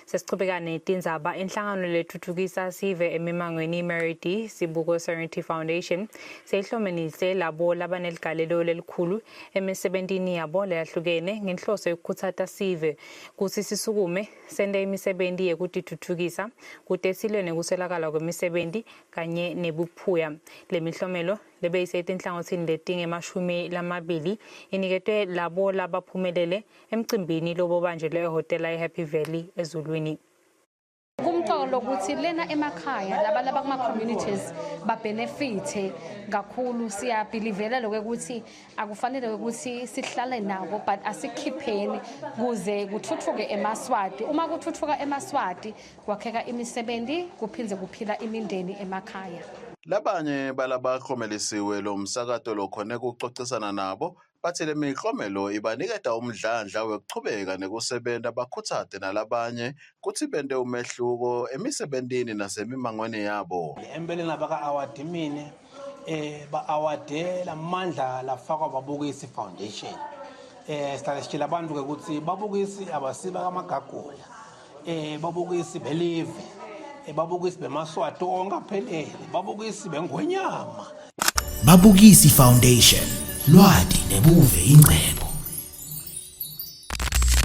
Sesichubeka netindzaba. Inhlangano letfutfukisa sive emimangweni iMeridi Sibuko Serenity Foundation seyihlomenise labo labaneligalelo lelikhulu emisebentini yabo leyahlukene ngenhloso yekukhutsata sive kutsi sisukume sente imisebenti yekutitfutfukisa kute silwe nekuswelakala kwemisebenti kanye nebuphuya. Lemihlomelo lebeyisetinhlangotsini letingemashumi lamabili iniketwe labo labaphumelele emcimbini lobobanjelwe ehhotela iHappy Valley eZulwini. Kumcoka lokuthi lena emakhaya laba laba kuma-communities babenefithe kakhulu. Siyabhilivela lokho ukuthi akufanele ukuthi sihlale nabo, but asikhipheni kuze kuthuthuke emaSwati. Uma kuthuthuka emaSwati, kwakheka imisebenzi, kuphindze kuphila imindeni emakhaya. Labanye balabaklomelisiwe lomsakato lokhone kucocisana nabo batsi lemiklomelo ibaniketa umdlandla wekuchubeka nekusebenta, bakhutsate nalabanye kutsi bente umehluko emisebentini nasemimangweni yabo. Empeleni abaka-awadi mine ba-awadela amandla lafakwa Babukisi Foundation. Sihlale sitshela abantu-ke ukuthi Babukisi abasiba kaMagagula, Babukisi belive, Babukisi bemaSwati onke aphelele, Babukisi bengwenyama. Babukisi Foundation, lwati nebuve ingcebo.